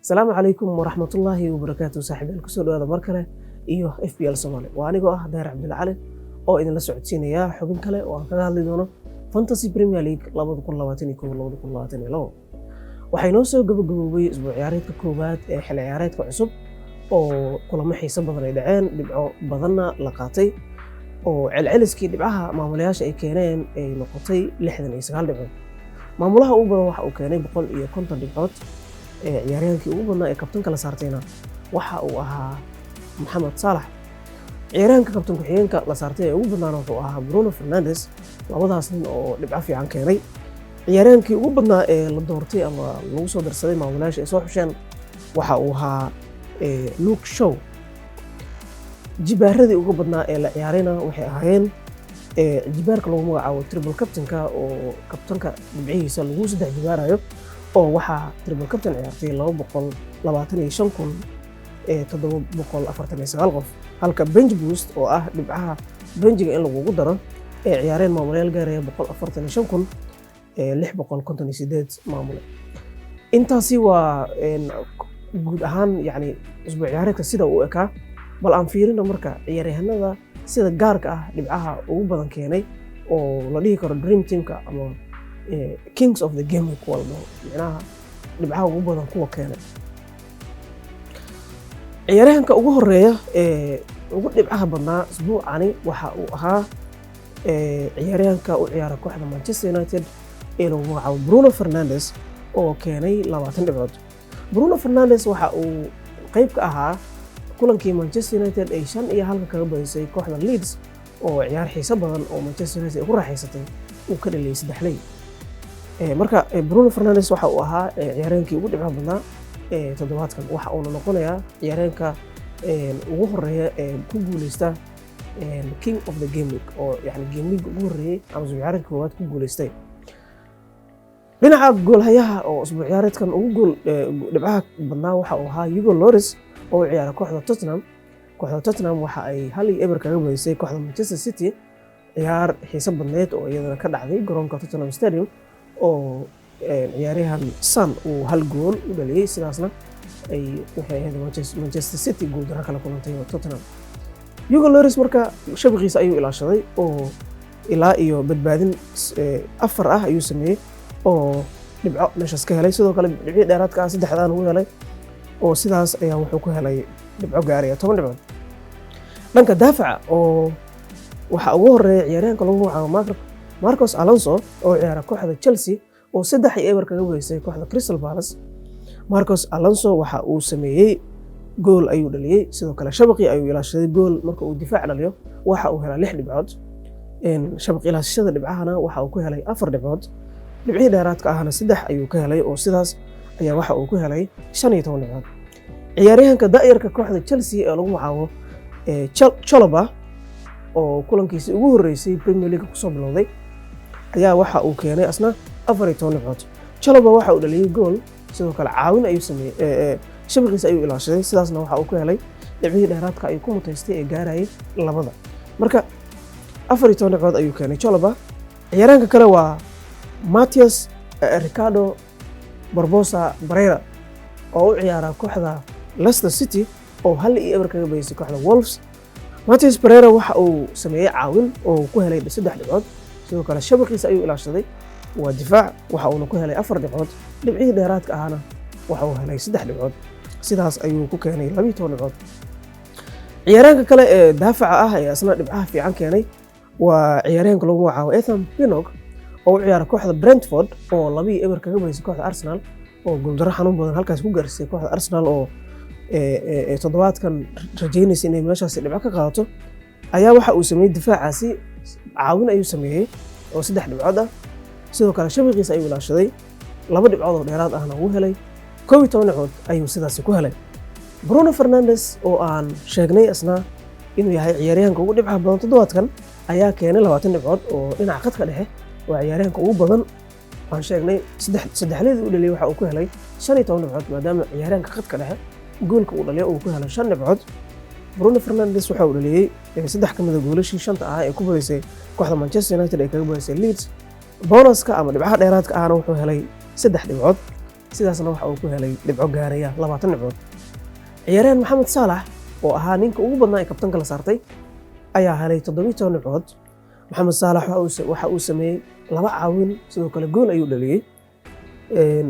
Asalaamu calaykum waraxmatullaahi wabarakaatu. Saaxiibayaal, kusoo dhawaada mar kale iyo FPL Soomaali. Waa anigoo ah Daahir Cabdilla Cali oo idinla socodsiinaya xubin kale oo aan kaga hadli doono Fantasy Premier League 2021-2022. Waxay noo soo gabagaboobay isbuuc ciyaareedka koowaad ee xilli ciyaareedka cusub, oo kulamo xiiso badan ay dhaceen, dhibco badanna la qaatay, oo celceliskii dhibcaha maamulayaasha ay keeneen ay noqotay 69 dhibcood. Maamulaha ugu badan waxa uu keenay 150 dhibcood. Ciyaaryahankii ugu badnaa ee kabtanka la saartayna waxa uu ahaa Maxamed Saalax. Ciyaaryahanka kabtan ku-xigeenka la saartay ee ugu badnaana wuxuu ahaa Bruno Fernandes. Labadaas nin oo dhibco fiican keenay. Ciyaaryahankii ugu badnaa ee la doortay ama lagu soo darsaday, maamulayaasha ay soo xusheen, waxa uu ahaa Luke Shaw. Jibaaradii ugu badnaa ee la ciyaarayna waxay ahaayeen jibaarka lagu magacaabo triple captainka, oo kabtanka dhibcihiisa lagu saddex jibaarayo, oo waxaa triple captain ciyaartay 225,749 qof, halka bench boost, oo ah dhibcaha benchiga in lagugu daro, ay ciyaareen maamulayaal gaaraya 145,658 maamule. Intaasi waa guud ahaan, yacni, usbuuc ciyaareedka sida uu ekaa. Bal aan fiirino marka ciyaaryahanada sida gaarka ah dhibcaha ugu badan keenay, oo la dhihi karo dream teamka ama kings of the game week, kuwa la dhaho, micnaha dhibcaha ugu badan kuwa keenay. Ciyaaryahanka ugu horeeya ee ugu dhibcaha badnaa isbuucani waxa uu ahaa ciyaaryahanka u ciyaara kooxda Manchester United ee lagu magacaabo Bruno Fernandes, oo keenay 20 dhibcood. Bruno Fernandes waxa uu qayb ka ahaa kulankii Manchester United ay 5-1 kaga badisay kooxda Leeds, oo ciyaar xiiso badan oo Manchester United ay ku raaxaysatay uu ka dhaliyay saddexley. Marka Bruno Fernandes waxa uu ahaa ciyaaryahankii ugu dhibcaha badnaa toddobaadkan, waxa uuna noqonayaa ciyaaryahanka ugu horeeya ee ku guuleysta King of the Game Week, oo yani game week ugu horreeyey ama usbuuc ciyaareedka koowaad ku guuleystay. Dhinaca goolhayaha oo usbuuc ciyaareedkan ugu gool dhibcaha badnaa waxa uu ahaa Hugo Lloris, oo u ciyaara kooxda Tottenham. Kooxda Tottenham waxa ay 1-0 kaga badisay kooxda Manchester City ciyaar xiiso badneed oo iyadana ka dhacday garoonka Tottenham Stadium, oo ciyaaryahan Son uu hal gool u dhaliyey. Sidaasna ay waxay ahayd Manchester City guuldarro kala kulantay Tottenham. Hugo Lloris marka shabaqiisa ayuu ilaashaday, oo ilaa iyo badbaadin afar ah ayuu sameeyey, oo dhibco meeshaas ka helay. Sidoo kale dhibcii dheeraadka ah saddexdaan uu helay, oo sidaas ayaa wuxuu ku helay dhibco gaaraya 10 dhibcood. Dhanka daafaca oo waxaa ugu horeeya ciyaaryahanka lagu magacaabo Marcos Alonso, oo ciyaara kooxda Chelsea, oo 3-0 kaga weysay kooxda Crystal Palace. Marcos Alonso waxa uu sameeyey gool ayuu dhaliyey, sidoo kale shabaqii ayuu ilaashaday. Gool marka uu difaac dhaliyo waxa uu helaa lix dhibcood, shabaq ilaashashada dhibcahana waxa uu ku helay afar dhibcood, dhibcihii dheeraadka ahna saddex ayuu ka helay, oo sidaas ayaa waxa uu ku helay 15 dhibcood. Ciyaaryahanka da'yarka kooxda Chelsea ee lagu magacaabo Chalobah, oo kulankiisii ugu horreysay Premier League kusoo bilowday, ayaa waxa uu keenay asna 14 dhibcood. Chalobah waxa uu dhaliyey gool, sidoo kale caawin ayuu sameeyey, shabaqiisa ayuu ilaashaday, sidaasna waxa uu ku helay dhibcihii dheeraadka ayuu ku mutaystay ee gaarayay labada. Marka 14 dhibcood ayuu keenay Chalobah. Ciyaaryahanka kale waa Matheus Ricardo Barbosa Pereira, oo u ciyaara kooxda Leicester City, oo 1-0 kaga badisay kooxda Wolves. Matheus Pereira waxa uu sameeyey caawin oo ku helay saddex dhibcood, sidoo kale shabaqiisa ayuu ilaashaday, waa difaac, waxa uuna ku helay afar dhibcood, dhibcihii dheeraadka ahana waxa uu helay saddex dhibcood, sidaas ayuu ku keenay 12 dhibcood. Ciyaaryahanka kale ee daafaca ah ee asna dhibcaha fiican keenay waa ciyaaryahanka lagu magacaabo Ethan Pinnock, oo u ciyaara kooxda Brentford, oo 2-0 kaga badisay kooxda Arsenal, oo guuldarro xanuun badan halkaas ku gaarsiisay kooxda Arsenal, oo toddobaadkan rajaynaysa inay meeshaasi dhibco ka qaadato. Ayaa waxa uu sameeyey difaacaasi caawin ayuu sameeyey oo saddex dhibcood ah, sidoo kale shabaqiisa ayuu ilaashaday, laba dhibcood oo dheeraad ahna uu helay, 11 dhibcood ayuu sidaasi ku helay. Bruno Fernandes, oo aan sheegnay isna inuu yahay ciyaaryahanka ugu dhibcaha badan toddobaadkan, ayaa keenay 20 dhibcood, oo dhinaca khadka dhexe waa ciyaaryahanka ugu badan. Aan sheegnay saddexleedii u dhaliyay waxa uu ku helay 15 dhibcood, maadaama ciyaaryahanka khadka dhexe goolka uu dhaliyo uu ku helay shan dhibcood. Bruno Fernandes waxa uu dhaliyey saddex ka mid a goolashii shanta ahaa ee ku badisay kooxda Manchester United ay kaga badisay Leeds. Bonuska ama dhibcaha dheeraadka ahna wuxuu helay saddex dhibcood. Sidaasna waxa uu ku helay dhibco gaaraya 20 dhibcood. Ciyaaryahan Maxamed Saalax, oo ahaa ninka ugu badnaa ee kabtanka la saartay, ayaa helay 17 dhibcood. Maxamed Saalax waxa uu sameeyey laba caawin, sidoo kale gool ayuu dhaliyey.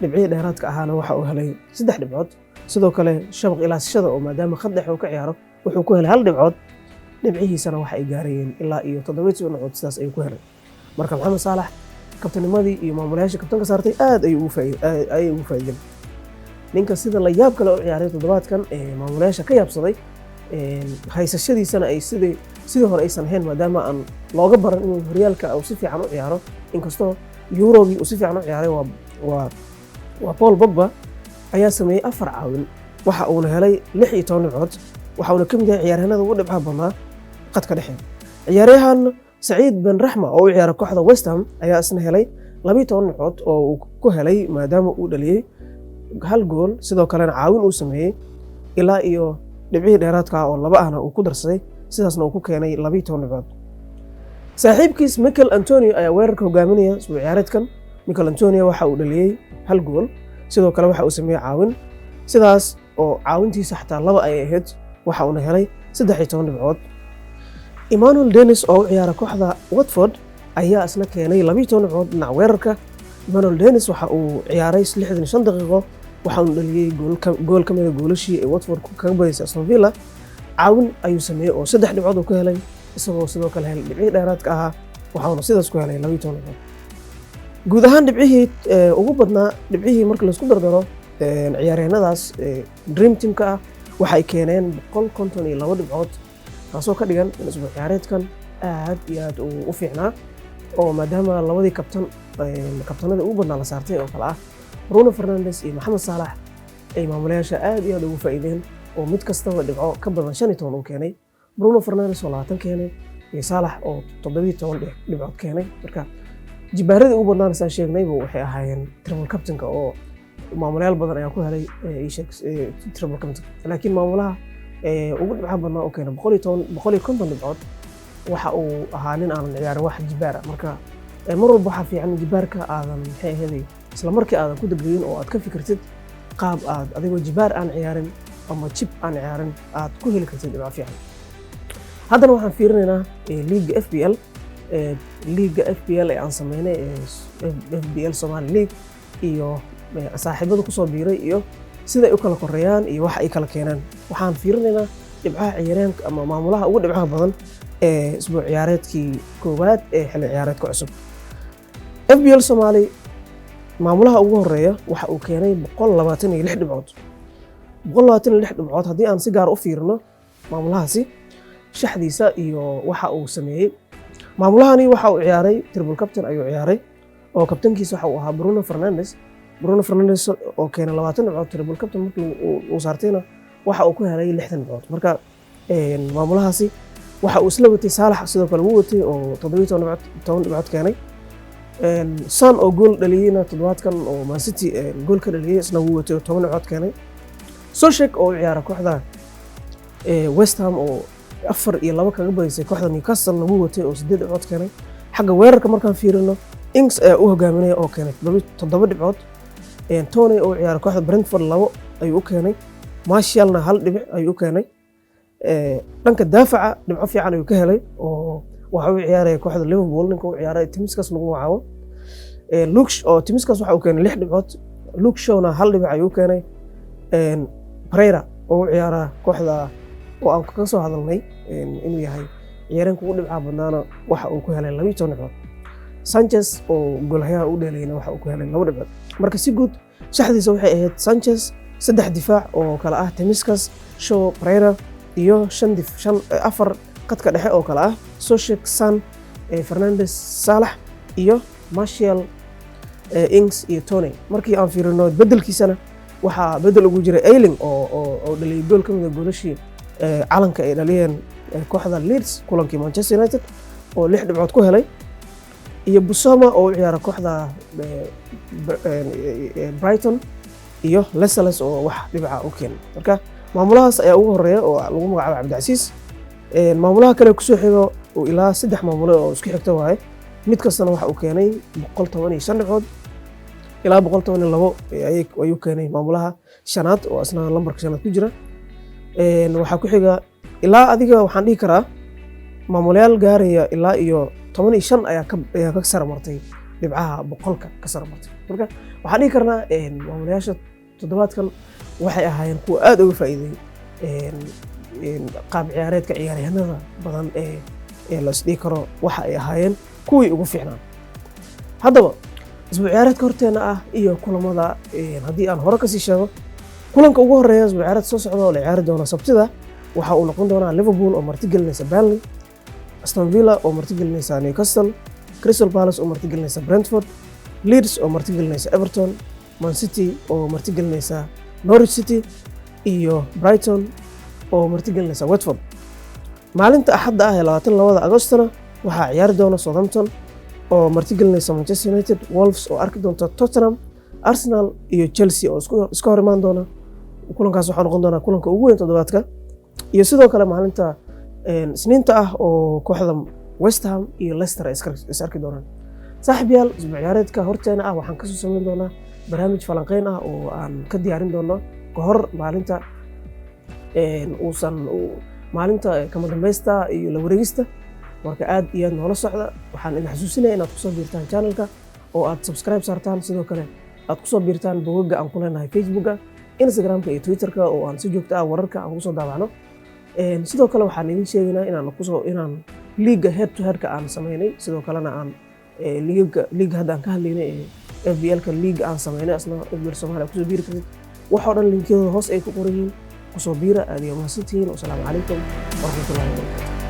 Dhibcihii dheeraadka ahaana waxa uu helay saddex dhibcood. Sidoo kale shabaq ilaasashada, oo maadaama khad dhexe uu ka ciyaaro, wuxuu ku helay hal dhibcood. Dhibcihiisana waxa ay gaarayeen ilaa iyo 17 dhibcood, sidaas ayuu ku helay. Marka Maxamed Saalax kabtanimadii iyo maamulayaasha kabtanka saartay aad ayay ugu faa'iideen. Ninka sida la yaab kale u ciyaaray toddobaadkan ee maamulayaasha ka yaabsaday, haysashadiisana ay sidii hore aysan ahayn, maadaama aan looga baran inuu horyaalka uu si fiican u ciyaaro, inkastoo Eurogii uu si fiican u ciyaaray, waa Paul Pogba ayaa sameeyey afar caawin, waxa uuna helay 16 dhibcood. Waxa uuna ka mid yahay ciyaaryahanada ugu dhibcaha badnaa qadka dhexe. Ciyaaryahan Saciid Ben Raxma oo u ciyaara kooxda West Ham ayaa isna helay 12 dhibcood, oo uu ku helay maadaama uu dhaliyey hal gool, sidoo kalena caawin uu sameeyey, ilaa iyo dhibcihii dheeraadka ah oo laba ahna uu ku darsaday, sidaasna uu ku keenay 12 dhibcood. Saaxiibkiis Michael Antonio ayaa weerarka hogaaminaya isbuuc ciyaareedkan. Michael Antonio waxa uu dhaliyey hal gool, sidoo kale waxa uu sameeyey caawin, sidaas oo caawintiisa xataa laba ay ahayd, waxa uuna helay 13 dhibcood. Emmanuel Dennis oo u ciyaara kooxda Watford ayaa isna keenay 12 dhibcood dhinaca weerarka. Emmanuel Dennis waxa uu ciyaaray 65 daqiiqo, waxa uu dhaliyey gool ka mida goolashii ay Watford kaga badisay Aston Villa. Caawin ayuu sameeyey oo saddex dhibcood uu ka helay, isagoo sidoo kale helay dhibcihii dheeraadka ahaa, waxauna sidaas ku helay 12 dhibcood. Guud ahaan dhibcihii ugu badnaa, dhibcihii marka laisku dardaro ciyaaryahanadaas dream teamka ah, waxay keeneen 152 dhibcood, taasoo ka dhigan in isbuuc ciyaareedkan aad iyo aad uu u fiicnaa, oo maadaama labadii kabtan, kabtanadii ugu badnaa la saartay oo kale ah Bruno Fernandes iyo Maxamed Saalax, ay maamulayaasha aad iyo aad ugu faa'iideen, oo mid kastaba dhibco ka badan 15 uu keenay: Bruno Fernandes oo 20 keenay iyo Saalax oo 17 dhibcood keenay. Marka jibaaradii ugu badnaana, saan sheegnayba, waxay ahaayeen triple captainka, oo maamulayaal badan ayaa ku helay triple captain. Laakiin maamulaha ugu dhibcaha badnaa oo keenay 110, 150 dhibcood waxa uu ahaa nin aanan ciyaarin wax jibaar ah. Marka mar walba waxaa fiican jibaarka aadan, maxay ahayd, isla markii aadan ku degdegin oo aad ka fikirtid qaab aad adigoo jibaar aan ciyaarin ama jib aan ciyaarin aad ku heli kartid dhibco fiican. Haddana waxaan fiirinaynaa liiga FPL, liiga FPL ee aan sameynay, FPL Somali League, iyo saaxiibada kusoo biiray iyo sida ay u kala koreeyaan iyo wax ay kala keenaan. Waxaan fiirinaynaa dhibcaha ciyaaryahanka ama maamulaha ugu dhibcaha badan ee isbuuc ciyaareedkii koowaad ee xilli ciyaareedka cusub. FPL Somali maamulaha ugu horeeya waxa uu keenay 126 dhibcood. 126 dhibcood haddii aan si gaar u fiirino maamulahaasi shaxdiisa iyo waxa uu sameeyey, maamulahani waxa uu ciyaaray triple captain ayuu ciyaaray, oo kabtankiisa waxa uu ahaa Bruno Fernandes. Bruno Fernandes oo keenay 20 dhibcood, triple captain markii uu saartayna waxa uu ku helay 60 dhibcood. Marka maamulahaasi waxa uu isla watay Saalax, sidoo kale wuu watay oo 17 dhibcood keenay. Son oo gool dhaliyeyna toddobaadkan, oo Man City gool ka dhaliyey, isna wuu watay oo 10 dhibcood keenay. Soucek oo u ciyaara kooxda West Ham oo 4-2 kaga badisay kooxda Newcastle lagu watay oo 8 dhibcood keenay. Xagga weerarka markaan fiirino, Ings ayaa u hogaaminaya oo keenay 7 dhibcood. Toney oo ciyaara kooxda Brentford labo ayuu u keenay, Martialna hal dhibic ayuu u keenay. Dhanka daafaca dhibco fiican ayuu ka helay, oo waxa uu ciyaaraya kooxda Liverpool ninka u ciyaaray, Tsimikas lagu magacaabo Luke, oo Tsimikas waxa uu keenay lix dhibcood. Luke Shawna hal dhibic ayuu u keenay. Pereira oo u ciyaara kooxda oo aan kaga soo hadalnay inuu yahay ciyaaryahanka ugu dhibcaha badnaana waxa uu ku helay 12 dhibcood. Sanchez oo goolhayaha u dheelayna waxa uu ku helay laba dhibcood. Marka si guud shaxdiisa waxay ahayd Sanchez, saddex difaac oo kale ah Tsimikas, Shaw, Pereira, iyo shan shan afar qadka dhexe oo kale ah Soucek, Son, Fernandes, Saalax iyo Martial, Ings iyo Toney. Markii aan fiirino bedelkiisana, waxaa bedel ugu jiray Ayling oo dhaliyay gool ka mid a goolashii calanka ay dhaliyeen kooxda Leeds kulankii Manchester United, oo lix dhibcood ku helay, iyo Bissouma oo u ciyaara kooxda Brighton, iyo Lascelles oo wax dhibca u keenay. Marka maamulahaas ayaa ugu horeeya oo lagu magacaabo Cabdicasiis. Maamulaha kale kusoo xigo oo ilaa saddex maamule oo isku xigta waaye, mid kastana waxa uu keenay 115 dhibcood. Ilaa 112 ayuu keenay maamulaha shanaad oo isna lambarka shanaad ku jira. Waxaa ku xiga ilaa adiga waxaan dhihi karaa maamulayaal gaaraya ilaa iyo 15 ayaa ka sara martay dhibcaha 100-ka ka sara martay. Marka waxaan dhihi karnaa maamulayaasha toddobaadkan waxay ahaayeen kuwa aad uga faa'iiday qaab ciyaareedka ciyaaryahanada badan ee la isdhihi karo waxa ay ahaayeen kuwii ugu fiicnaa. Haddaba isbuuc ciyaareedka horteena ah iyo kulamada, haddii aan hore kasii sheego, kulanka ugu horeeya isbuuc ciyaareed soo socda oo la ciyaari doono Sabtida waxa uu noqon doonaa Liverpool oo martigelinaysa Burnley, Aston Villa oo martigelinaysa Newcastle, Crystal Palace oo martigelinaysa Brentford, Leeds oo martigelinaysa Everton, Man City oo martigelinaysa Norwich City iyo Brighton oo martigelinaysa Watford. Maalinta Axadda ah ee 22-da Agostona waxaa ciyaari doona Southampton oo martigelinaysa Manchester United, Wolves oo arki doonta Tottenham, Arsenal iyo Chelsea oo iska hor imaan doona. Kulankaas waxaa noqon doonaa kulanka ugu weyn toddobaadka. Iyo sidoo kale maalinta Isniinta ah oo kooxda West Ham iyo Leicester ay is arki doonaan. Saaxiib yaal, isbuuc ciyaareedka horteena ah waxaan kasoo samayn doonaa barnaamij falanqeyn ah oo aan ka diyaarin doono ka hor maalinta uusan maalinta kama dambaysta iyo la wareegista. Marka aad iyo aad noola socda. Waxaan idin xasuusinaya inaad kusoo biirtaan channelka oo aad subscribe saartaan, sidoo kale aad kusoo biirtaan bogagga aan ku leenahay Facebooka, Instagramka iyo Twitterka oo aan si joogto ah wararka aan kusoo daabacno. Sidoo kale waxaan idin sheegaynaa inaan kusoo inaan liiga head to headka aan sameynay, sidoo kalena aan liiga liiga hadda aan ka hadlaynay ee FPL-ka liiga aan sameynay, asna FPL Soomaaliya kusoo biiri kartid. Waxoo dhan linkiyadooda hoos ay ku qoran yihiin, kusoo biira. Aad iyo mahadsantihiin. Wasalaamu calaykum waraxmatullahi wabarakatu.